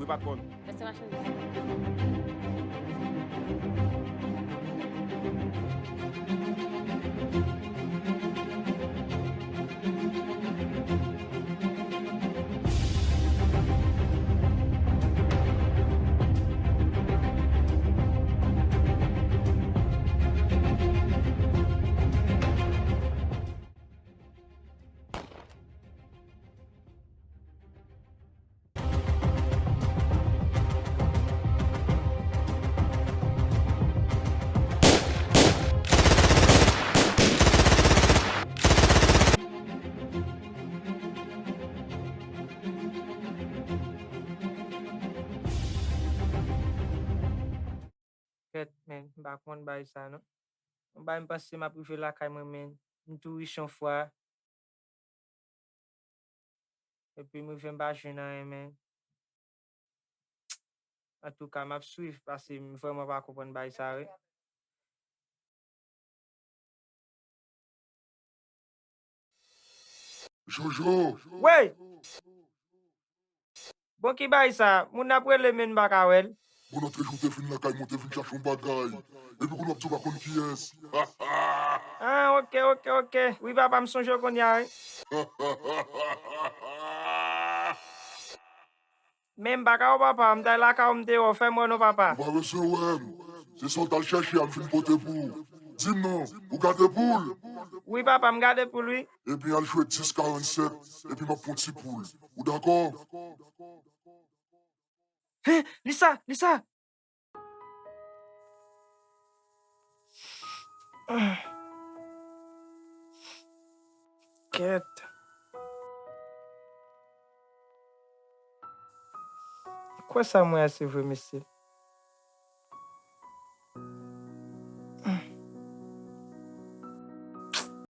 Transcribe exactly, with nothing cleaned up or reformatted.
Ou pa t konn. Lè se machandiz. Kèt, men, m pa konn bagay sa, non. Yon bagay m panse m ap rive lakay mwen, men m tou riche yon fwa. Epi m rive m pa jwenn anyen, men. Antouka, m ap swiv, paske m vrèman pa konprann bagay sa, wi. Jojo! Wey! Bon, ki bagay sa? Moun ap rele, men m pa ka wè l. Bon, nan trè jou te vin lakay mwen, te vin chache yon bagay. Epi kounye a w ap di w pa konn kiyès. Ah, ok, ok, ok. Wi, papa, m sonje w kounye a, wi. Men m pa ka wè w, papa, m t al lakay ou, m te wè w, fè m wè w non, papa. Ou pa bezwen wè m. Se sa w t al chèche a, m fin pote pou ou. Di m non, ou gade poul? Wi, papa, m gade poul, wi. Ebyen, al jwe dis karannsèt, epi m ap pran ti poul. Ou dakò? Hen, li sa, li sa! Kèt. Kwè sa mwen a se vre, mesye.